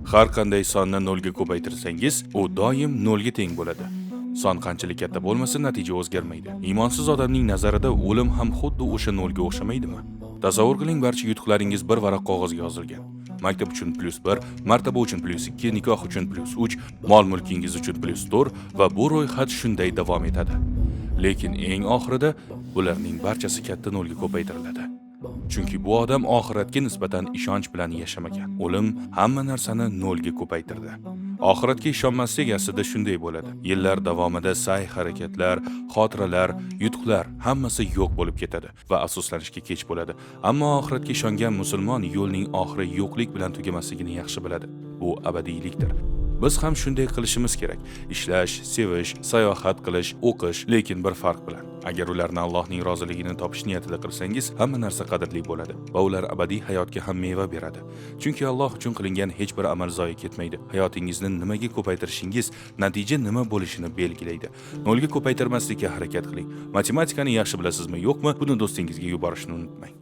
Har qanday sonni nolga ko'paytirsangiz, u doim nolga teng bo'ladi. Son qanchalik katta bo'lmasin, natija o'zgarmaydi. Iymonsiz odamning nazarida o'lim ham xuddi o'sha nolga o'xshamaydimi? Tasavvur qiling, barcha yutuqlaringiz bir varaq qog'ozga yozilgan. Maktab uchun +1, martaba uchun +2, nikoh uchun +3, mol-mulkingiz uchun +4 va bu ro'yxat shunday davom etadi. Lekin eng oxirida bularning barchasi katta nolga ko'paytiriladi. Chunki bu odam oxiratga nisbatan ishonch bilan yashamagan. O'lim hamma narsani nolga ko'paytirdi. Oxiratga ishonmaslik aslida shunday bo'ladi. Yillar davomida sa'y-harakatlar, xotiralar, yutuqlar hammasi yo'q bo'lib ketadi va afsuslanishga kech bo'ladi. Ammo oxiratga ishongan musulmon yo'lning oxiri yo'qlik bilan tugamasligini yaxshi biladi. Bu abadiylikdir. Biz ham shunday qilishimiz kerak. Ishlash, sevish, sayohat qilish, o'qish, lekin bir farq bilan. Agar ularni Allohning roziligini topish niyatida qilsangiz, hamma narsa qadrli bo'ladi va ular abadiy hayotga ham meva beradi. Chunki Alloh uchun qilingan hech bir amal zoyi ketmaydi. Hayotingizni nimaga ko'paytirishingiz natija nima bo'lishini belgilaydi. Nolga ko'paytirmaslikka harakat qiling. Matematikani yaxshi bilasizmi, yo'qmi? Buni do'stingizga yuborishni unutmang.